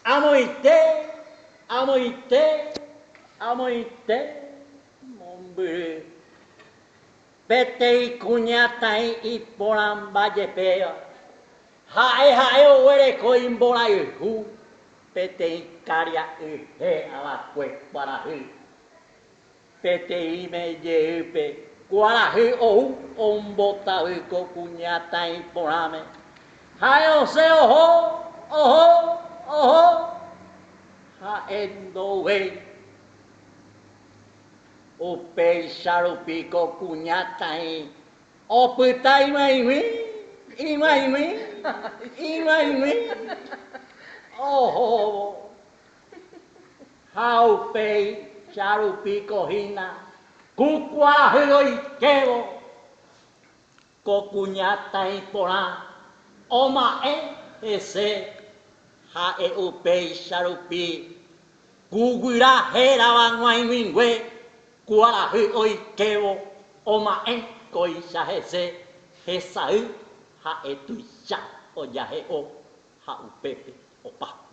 Amoite, amoite, amoite mombyry. Peteĩ kuñataĩ iporãmba jepéva, ha'e ha'e oguereko imborayhu peteĩ karia'y héravakue kuarahy. Peteĩme jeýpe kuarahy ou ombotavy ko kuñataĩ porãme. Ha'e osẽ oho, oho, oho, ha'e ndouvéi. Upéicha rupi ko kuñataĩ opyta ig̃uaig̃ui, ig̃uaig̃ui, ig̃uaig̃ui ohóvo. Ha upéicha rupi ko hína ku kuarahy oikévo ko kuñataĩ porã oma'ẽ hese ha'e upéicha rupi ku guyra hérava g̃uaig̃uingue kuarahy oikévo oma'ẽ kóicha hese hesay ha'e tuicha ojahe'o ha upépe opa.